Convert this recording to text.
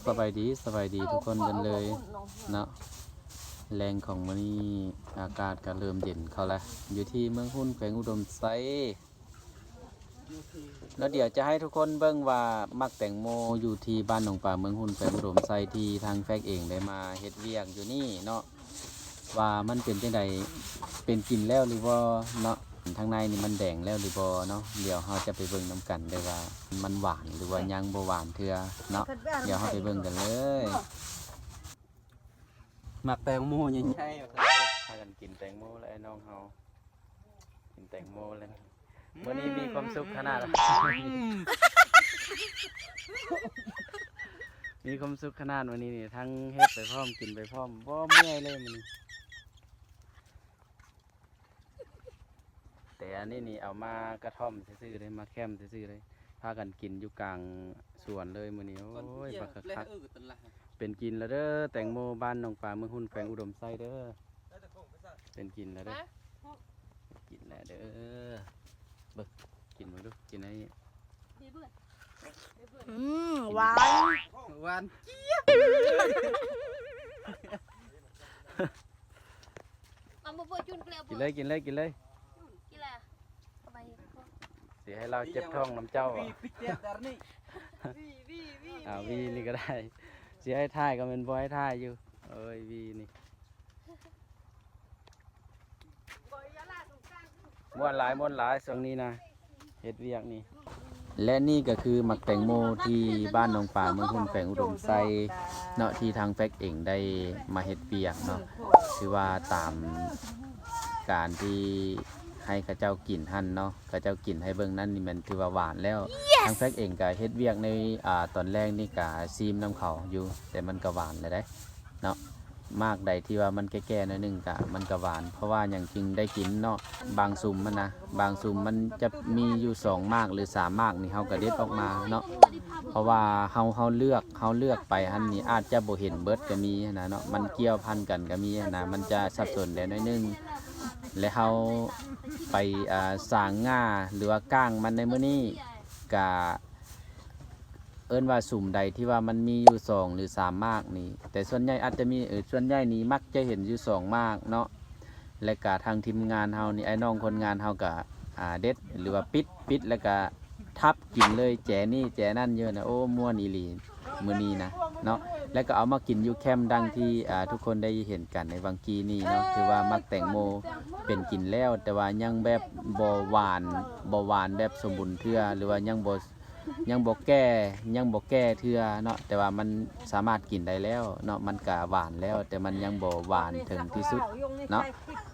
ສະບາຍດີ ສະບາຍດີທຸກຄົນກັນເລີຍເນາະ. ແລງຂອງມື້ນີ້ອາກາດກໍເລີ່ມເຢັນເຂົ້າແລ້ວ ຢູ່ທີ່ເມືອງຮຸນ ແຂວງອຸດົມໄຊ. ແລ້ວດຽວຈະໃຫ້ທຸກຄົນເບິ່ງວ່າໝາກແຕງໂມຢູ່ທີ່ບ້ານໜອງປາ ເມືອງຮຸນ ແຂວງອຸດົມໄຊ ທີ່ທາງແຟກເອງໄດ້ມາເຮັດວຽກຢູ່ນີ້ເນາະ ວ່າມັນເປັນຈັ່ງໃດ ເປັນກິນແລ້ວຫຼືບໍ່ເນາະ. ທາງໃນນີ້ມັນແດງແລ້ວຫຼືບໍ່ເນາະ ດຽວເຮົາຈະໄປເບິ່ງນຳກັນເດີ້ວ່າມັນຫວານຫຼືວ່າຍັງບໍ່ຫວານເທື່ອເນາະ. ດຽວເຮົາໄປເບິ່ງກັນເລີຍ. ໝາກແຕງໂມໃຫຍ່ໆ ພາກັນກິນແຕງໂມແລ້ວ ໄອ້ນ້ອງເຮົາກິນແຕງໂມແລ້ວ. ມື້ນີ້ມີຄວາມສຸກຂະໜາດ ມີຄວາມສຸກຂະໜາດມື້ນີ້ນີ້ ທັງເຮັດໄປພ້ອມ ກິນໄປພ້ອມ ບໍ່ເມື່ອຍເລີຍມື້ນີ້. ແຕ່ອັນນີ້ນີ້ເອົາມາກະທ່ອມຊື່ໆເດ້ ມາແຄມຊື່ໆເດ້ ພາກັນກິນຢູ່ກາງສວນເລີຍມື້ນີ້. ໂອ້ຍ ບັກຄັກໆ. ເປັນກິນແລ້ວເດີ້ ແຕງໂມບ້ານໜອງປາ ເມືອງຮຸນ ແຂວງອຸດົມໄຊເດີ້. ເປັນກິນແລ້ວເດີ້ ກິນແລ້ວເດີ້. ເບິ່ງ ກິນເບິ່ງດູ ກິນໃຫ້ ອືມ ຫວານ ຫວານຈຽບ. ກິນເລີຍ ກິນເລີຍ ກິນເລີຍ. ຊິໃຫ້ລາວເຈັບທ້ອງນຳເຈົ້າ. ອ່າ ວີນີ້ກໍໄດ້ ຊິໃຫ້ຖ່າຍກໍແມ່ນບໍ່ໃຫ້ຖ່າຍຢູ່. ໂອ້ຍ ວີນີ້ ມ່ວນຫຼາຍ ມ່ວນຫຼາຍຊ່ວງນີ້ນະ ເຮັດວຽກນີ້. ແລະນີ້ກໍຄືໝາກແຕງໂມທີ່ບ້ານໜອງປາ ເມືອງຮຸນ ແຂວງອຸດົມໄຊເນາະ ທີ່ທາງແຟກເອງໄດ້ມາເຮັດວຽກເນາະ ຖືວ່າຕາມການທີ່ໃຫ້ເຂົາເຈົ້າກິນຫັ້ນເນາະ ເຂົາເຈົ້າກິນໃຫ້ເບິ່ງນັ້ນນີ້ແມ່ນຖືວ່າຫວານແລ້ວ. ທາງແຟກເອງກໍເຮັດວຽກໃນ ອ່າ ຕອນແລງນີ້ກໍຊີມນຳເຂົາຢູ່ ແຕ່ມັນກໍຫວານແລ້ວເດ້ເນາະ. ໝາກໃດທີ່ວ່າມັນແກ່ໆໜ້ອຍໜຶ່ງກະ ມັນກະຫວານ ເພາະວ່າຫຍັງຈຶ່ງໄດ້ກິນເນາະ ບາງຊຸມມັນນະ ບາງຊຸມມັນຈະມີຢູ່ສອງໝາກ ຫຼື ສາມໝາກນີ້ ເຮົາກະເດັດອອກມາເນາະ. ເພາະວ່າເຮົາ ເຮົາເລືອກ ເຮົາເລືອກໄປຫັ້ນນີ້ ອາດຈະບໍ່ເຫັນເບິດກະມີຫັ້ນນະເນາະ ມັນກ່ຽວພັນກັນກະມີຫັ້ນນະ ມັນຈະສັບສົນແດ່ໜ້ອຍໜຶ່ງ. ແລະເຮົາໄປ ອ່າ ສາງງ່າ ຫຼືວ່າກ້າງມັນໃນມື້ນີ້ກະ ເອີ້ນວ່າຊຸມໃດທີ່ວ່າມັນມີຢູ່ສອງ ຫຼື ສາມໝາກນີ້ ແຕ່ສ່ວນໃຫຍ່ອາດຈະມີ ເອີ ສ່ວນໃຫຍ່ນີ້ມັກຈະເຫັນຢູ່ສອງໝາກເນາະ. ແລະກະທາງທີມງານເຮົານີ້ ອ້າຍນ້ອງຄົນງານເຮົາກະ ອ່າ ເດັດ ຫຼືວ່າປິດ ປິດແລ້ວກະທັບກິນເລີຍ ແຈນີ້ແຈນັ້ນຢູ່ນະ. ໂອ້ ມ່ວນອີ່ຫຼີມື້ນີ້ນະເນາະ. ແລະກະເອົາມາກິນຢູ່ແຄມ ດັ່ງທີ່ ອ່າ ທຸກຄົນໄດ້ເຫັນກັນໃນຫວ່າງກີ້ນີ້ເນາະ ຖືວ່າໝາກແຕງໂມເປັນກິນແລ້ວ ແຕ່ວ່າຍັງແບບບໍ່ຫວານ ບໍ່ຫວານແບບສົມບູນເທື່ອ ຫຼືວ່າຍັງບໍ່ ຍັງບໍ່ແກ່ ຍັງບໍ່ແກ່ເທື່ອເນາະ ແຕ່ວ່າມັນສາມາດກິນໄດ້ແລ້ວເນາະ ມັນກະຫວານແລ້ວ ແຕ່ມັນຍັງບໍ່ຫວານເຖິງທີ່ສຸດເນາະ.